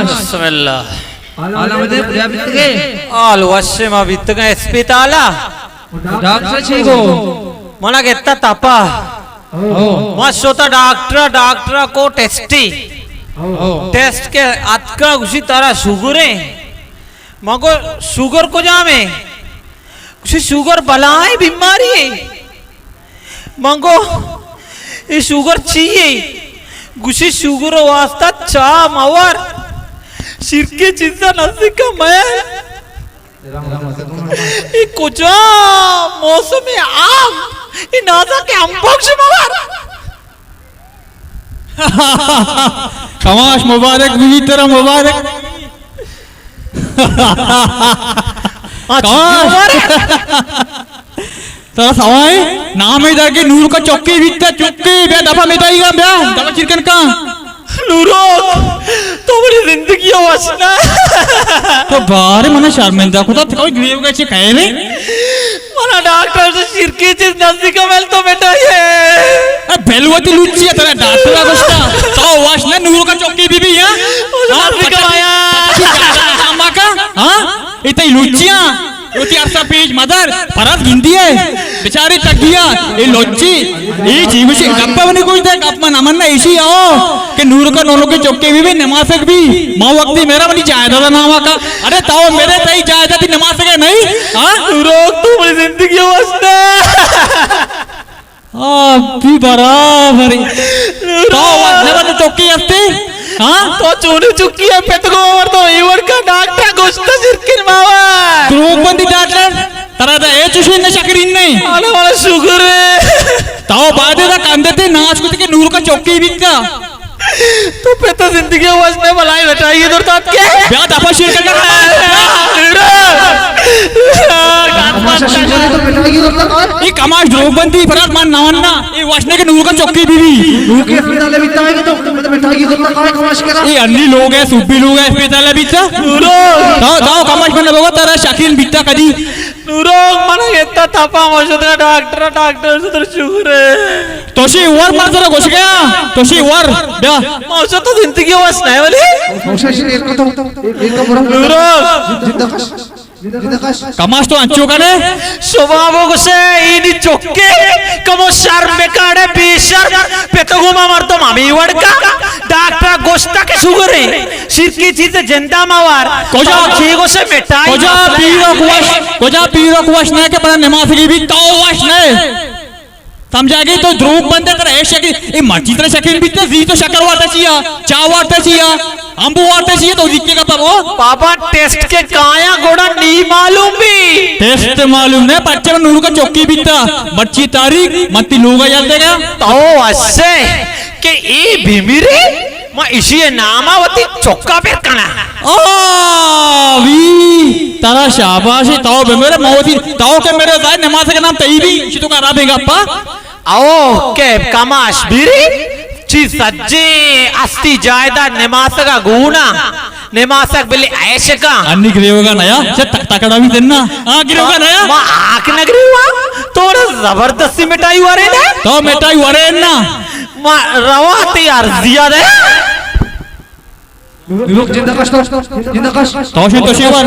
بسم اللہ۔ حال آمدے، کجا بیتگے؟ حال وش، ما بیتگاں اسپتالا۔ ڈاکٹر چی گو؟ منا گتا تپا۔ او۔ ما شتا ڈاکٹر، ڈاکٹر کو ٹیسٹی۔ او۔ ٹیسٹ کے اتکا گوشی ترا شوگر ہے۔ ما گو شوگر کجام ہے؟ گوشی شوگر بلائیں بیماری ہے۔ من گو، اے شوگر چی یے؟ گوشی، شوگر واسطہ چاہ مور، شیرکے چیزا نزدیک مئے۔ اے کجا موسم عام، اے نازا کے ہم بخش مور۔ کماش مبارک بی ترا، مبارک۔ اچھا، کماش۔ مبارک۔ ترا سوائے نام ہی درگے نور کا چکی بیتا، چکی بیا دفعہ مٹائی گا، بیا دفعہ چرکن کا۔ نورو، تو بڑی زندگی واسنا۔ تو بارے منا شرمندہ کو تو کوئی گریو کا چے کہے رے؟ منا ڈاکٹر سے شرکی چیز نزدیک مل تو مٹائی ہے۔ اے بلوتی لچی ہے ترا ڈاکٹر گوشتا۔ تو واش نہ نور کا چکی بی بی، ہاں؟ ہاں، نزدیک پتہ آیا۔ ہاں؟ اتئی لچیاں، وتی ارسا پیش مدر، پرس گندی ہے، بیچاری تگیا، اے لچی، اے جیوشی گپ منی گوش دے، گپ من امن نہ ایشی آؤ، کہ نور کا نونو کے چکے بی بی، نماسک بی، ما وقتی میرا منی جائیداد نام کا، ارے تاؤ میرے تئی جائیداد نماسک ہے نہیں، ہاں؟ نورو، تو منی زندگی واسطے۔ آ، بی برابر۔ تو نبا تو چکی ہستی؟ ہاں؟ تو چونی چکی ہے، پت گو اور تو ایوڑ کا ڈاکٹر گوشت سرکن ماوا۔ دروگ بندی ڈاکٹر، ترا دا اے چوشی نہ شکرین نہیں۔ آنا والا شکر ہے۔ تو بعد دا کندے تے ناچ کتے کہ نور کا چکی بیتا۔ تو پہ تو زندگی وش میں بلائی بٹائی دور تات کے۔ بیا دفعہ شیر کا۔ تماشا شیر کرے تو بٹائی دور تات۔ اے کماش دروگ بندی، فرات مان نہ وننا۔ اے وشنے کے نور کا چکی بی بی۔ نور کے اسپتال بیتا ہے تو بٹائی دور تات کماش کرا۔ اے انی لوگ ہے، سبی لوگ ہے، اسپتال بیتا۔ نورو۔ داؤ، داؤ کماش من بگو ترا شکین بیتا کدی۔ نورو، من گتا تپا موشد ڈاکٹر، ڈاکٹر سے تر شکر ہے۔ توشی ور من ترا گوش گیا، توشی ور، بیا۔ موشد تو زندگی وش نہیں والی۔ موشد شیر کا تو، ایک کا برا۔ نورو۔ زندہ کش۔ زندہ کش۔ کماش تو انچو کنے؟ شما بگوشے اینی چکے، کمو شرم بکاڑے، بے شرم، پتگو ما مردم ہمی وڑکا، ڈاکٹر گوشتا کہ شوگر ہے، شرکی چیز زندہ موار۔ کجا؟ چی گوشے مٹائی کجا مسئلہ پیرک ہے۔ وش، کجا پیرک وش نہ کہ بنا نماز کی بھی تو وش نہ۔ سمجھا گئی تو دروگ بندے ترا اے شکل، اے مرچی ترا شکل بیتا، زی تو شکر وارتا چیا، چا وارتا چیا، امبو وارتا چیا، تو زی کے گپا بو۔ بابا ٹیسٹ کے کایا گوڑا نی معلوم بھی۔ ٹیسٹ معلوم نہیں، پچھے نور کا چوکی بیتا، مرچی تاریخ، متی لوگا یاد دے گا۔ تو اسے کہ اے بیمری، ما اشی ناما وتی چکا پر کنا۔ آ، وی، ترا شاباش، تو بمیرے موتی، تو کہ میرے زائد نماز کا نام تئی بھی، اشی تو کا رابے گپا۔ او کہ کماش بیری، چی سجیں استی جائیداد نماسگا گونا، نماسگ بلے عیشکا۔ انی گریوگا نیا، چہ تک-، تکڑا بھی تننا۔ ہاں، گریوگا نیا۔ ما آک نہ گریوا، تو نا زبردستی مٹائی ورے نا۔ تو مٹائی ورے نا۔ ما روا تی ارزیا دے۔ نوک زندہ کش تو، زندہ کش۔ توشی، توشی ور۔